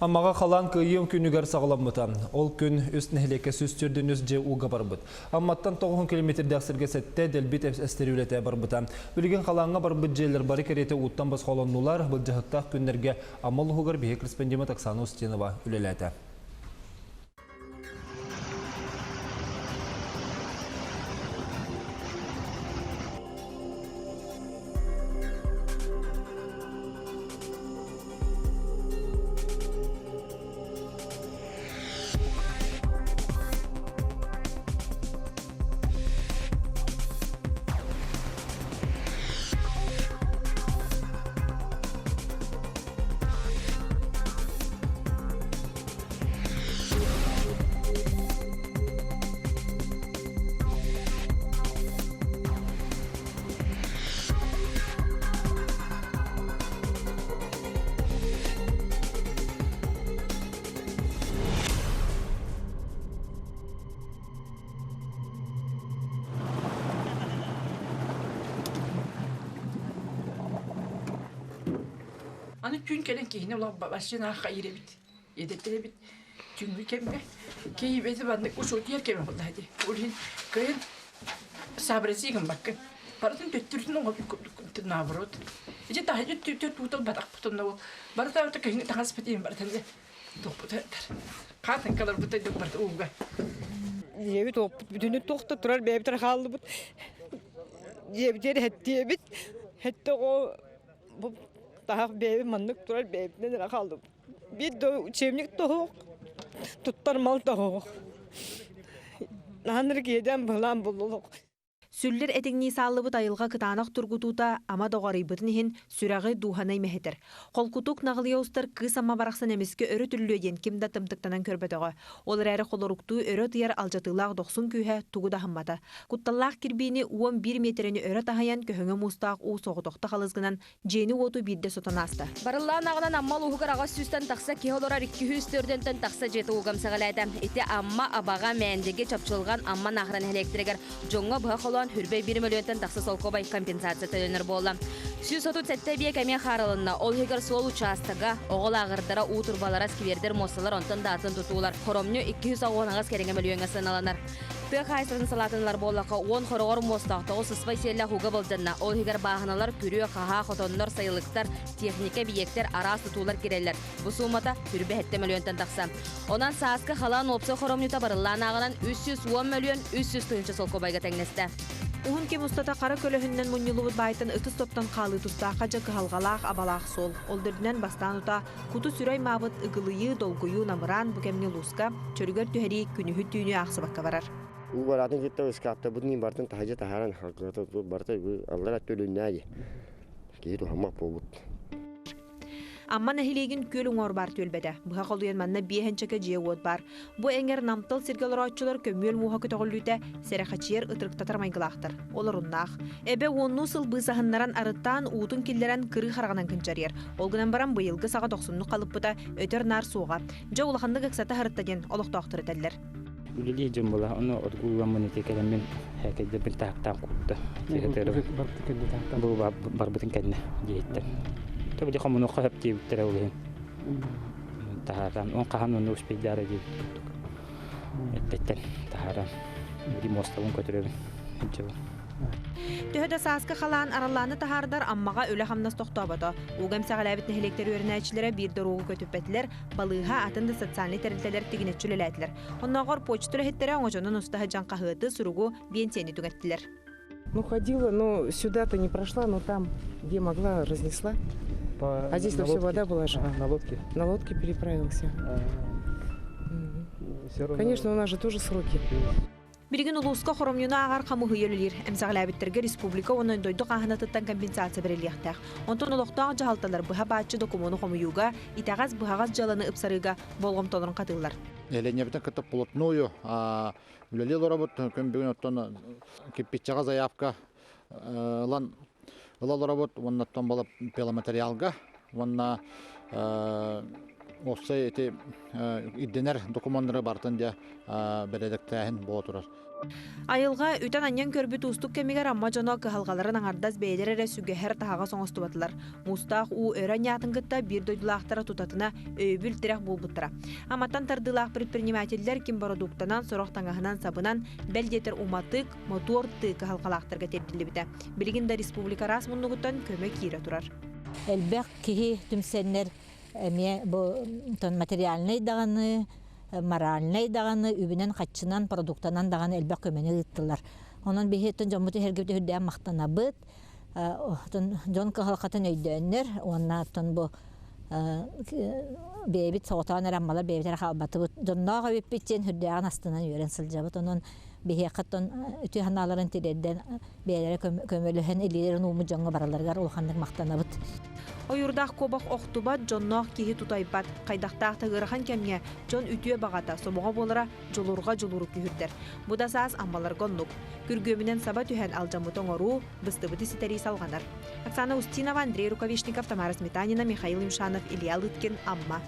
Аммаҕа халаан кыайыым күнүгэр саҕаламмыта. Ол күн үс нэһилиэккэ 143 дьиэ ууга барбыт. Амматтан 90 километрдээх сиргэ сэттэ дэлбит эстэр үлэтэ барбыта. Билигин халааҥҥа барбыт дьиэлэр бары кэриэтэ ууттан босхолоннулар. Былдьаһыктаах күннэргэ Амма улууһугар биһиги корреспондеммыт Оксана Устинова үлэлээтэ. Аны күн кэлэн киһини олох башчынаахха иирэбит. Идэттэр эбит түҥҥү кэмҥэ киһи маннык учуутуйар кэмэ буолла дии. Ол иһин кыайан сообразить гыммаккын. Барытын төттөрүтүн оҥорбут курдук наоборот. Ити таһырдьа түтэ туутал батахпытын ол барыта киһини таҥаспыт иһин барытын туохпут хаатыҥкаларбыт барыта ууга. Дьиэбит уоппут бүтүнүн туохта турар бэйэбит эрэ хааллыбыт. Дьиэбитигэр эһэттиэбит. Һэттэ оҕо бу таһах бэйэбит маннык турар бэйэбитинэн эрэ хааллыбыт. Биир да учебник тоһуох, туттар мал тоһуох. Наһан киэдэн былаан буллулук. Сүллэр этиҥнии сааллыбыт айылҕа кытаанах тургутуута ама доҕоруйбутун иһин сүрэҕи дууһанай мэһитэр. Холкутук наҕылыйа устар кыыс ама барахсан эмискэ өрө түллүө диэн ким да тымтыктанан көрбөтөҕө. Ол эрээри холоруктуу өрө ытыйар алдьатыылаах дохсун күүһэ тугу да аһыммата. Кутталлаах кирбиини 11 миэтэрэни өрө таһыйан көһөҥө муустаах уу соҕотохто халыс гынан дьиэни-уоту биирдэ сотон ааста. Барыллаан аҕынан Амма улууһугар 800-тэн тахса киһи олорор 204-тэн тахса дьиэтэ ууга эмсэҕэлээтэ. Ити Амма, Абаҕа, Мээндиги, Чопчулҕан, Амма Наахара нэһилиэктэригэр дьоҥҥо быһа холоон хүрбэй биир мөлүйүөнтэн тахса солкуобай компенсация төлөнөр буолла. 137 эбийиэк эмиэ хаарылынна. Ол иһигэр суол учаастага, оҕо лааҕырдара, уу турбалара, сквердэр, муосталар, онтон да атын тутуулар. Хоромньу 298 кэриҥэ мөлүйүөҥҥэ сыаналанар. Тыа хаһаайыстыбатын салаатын ылар буоллахха, уон хороҕор муостаах тоҕус сыспай сиэллээх ууга былдьанна. Ол иһигэр бааһыналар, күрүө, хаһаа, хотоннор, сайылыктар, техника, эбийиэктэр, араас тутуулар кирэллэр. Бу суумата 27 мөлүйүөнтэн тахса. Онон сааскы халаан уопсай хоромньута барыллаан ааҕынан 310 мөлүйүөн 300 тыһыынча солкуобайга тэҥнэстэ. Уһун кэм устата хара көлөһүнүнэн мунньуллубут баайтан ытыс топтон хаалыы тустаахха дьэ кыһалҕалаах, абалаах суол. Ол да үрдүнэн бастаан утаа Куту-сүрэй маабыт ыгылыйыы, долгуйуу намыраан бу кэмҥэ улууска чөлүгэр түһэрии күнүһү-түүнү аахсыбакка барар. Уу бараатын кытта ыскааптарбытын барытын таһырдьа таһааран барыта аллара төлүннээ дии. Киһи туһаммат буолбут. Амма нэһилиэгин күөл уҥуор баар түөлбэтэ. Быһа холуйан манна биэһэнчэкэ дьиэ-уот баар. Бу эҥэр намтал сиргэ олорооччулар көмүөл мууһа көтөҕүллүүтэ сэрэхэчийэр ытырыктатар майгылаахтар. Олоруннаах. Эбэ уоннуу сыл быысаһыннаран арыттаан уутун киллэрэн кырыы хараҕынан кынчарыйар. Ол гынан баран быйылгы саҕа дохсуннук халыппыта өтөр-наар суоҕа. Дьэ улаханнык ыксата сырытта диэн олохтоохтор этэллэр. Үлэлии дьон була, ону отгууламмын ити кэлэммин һээкэйдэрбин таһыктаан куурда. Бу барбытын кэннэ диэһиттэн. Тобу хомунуохха сөп диэбиттэрэ ол иһин. Таһааран, он хаһан онно успейдаара диэбит курдук. Эрдэттэн таһааран, били муостабын көтүрөбүн. Дьыбын. Төһө да сааскы халаан араллааны таһаардар Аммаҕа үлэ-хамнас тохтообото. Ууга эмсэҕэлээбит нэһилиэктэр үөрэнээччилэрэ биир доруогу көтүппэтилэр, балыыһа, атын да социальнай тэрилтэлэр тигинэччи үлэлээтилэр. Оннооҕор почта үлэһиттэрэ оҥочонон уста сылдьан хаһыаты, суругу, биэнсийэни түҥэттилэр. Ну, ходила, но сюда-то не прошла, но там, где могла, разнесла. По, А здесь на все лодке? вода была же. Ага, на лодке. На лодке переправился. А, Все равно. Конечно, у нас же тоже сроки. Билигин улууска хоромньуну ааҕар хамыһыйа үлэлиир. Эмсэҕэлээбиттэргэ республика уонна дойду хааһынатыттан компенсация бэриллиэхтээх. Онтон олохтоох дьаһалталар быһа бааччы докумуону хомуйууга, итэҕэс быһаҕас дьыаланы ыпсарыыга болҕомтолорун хатыыллар. Нэһилиэнньэбитин кытта плотную үлэлии олоробут. Күн бүгүн оттон кирпиччэҕэ заявка ылан ыла олоробут. Уонна оттон буола пиломатериалга уонна Уопсай ити ирдэнэр докумуоннары барытын дьэ бэрэдэктээһин буола турар. Айылҕа үтэн-анньан көрбүт уустук кэмигэр Амма дьоно кыһалҕаларын аҥардас бэйэлэрэ эрэ сүгэһэр таһаҕас оҥостубатылар. Муустаах уу өрө анньаатын кытта биир дойдулаахтара тутатына өйөбүл-тирэх буолбуттара. Амматтан тардыылаах предпринимателлэр ким бородууктанан, сорох таҥаһынан-сабынан, бэл диэтэр уматык, мотуор тыы кыһалҕалаахтарга тиэрдиллибитэ. Билигин да республика араас муннугуттан көмө киирэ турар. Элбэх киһи түмсэннэр эмиэ бу материальнай даҕаны, моральнай даҕаны, үбүнэн-хаччынан, продуктанан даҕаны элбэх көмөнү ыыттылар. Онон биһи дьоммут иһэргибит үрдээн махтанабыт. Дьон кыһалҕатын өйдөөннөр уонна оттон бу бэйэбит соҕотоон эрэ аммалар бэйэбит эрэ хаалбатыбыт. Дьонноох эбиппит диэн үрдээҕин астынан үөрэн сылдьабыт. Онон биһиэхэ оттон үтүө санааларын тириэрдэн бэйэлэрэ көмөлөһөн илиилэрин ууммут дьоҥҥо бараларыгар улаханнык махтанабыт. Ойуурдаах куобах охтубат, дьонноох киһи тутайбат. Хайдахтаах да ыарахан кэмҥэ дьон үтүө баҕата, сомоҕо буолара дьулурҕа дьулууру күүһүрдэр. Бу да саас аммаларга оннук. Күргүөмүнэн саба түһэн алдьаммыты оҥоруу, быстыбыты ситэрии салҕанар. Оксана Устинова, Андрей Рукавишников, Тамара Сметанина, Михаил Юмшанов, Илья Лыткин, Амма.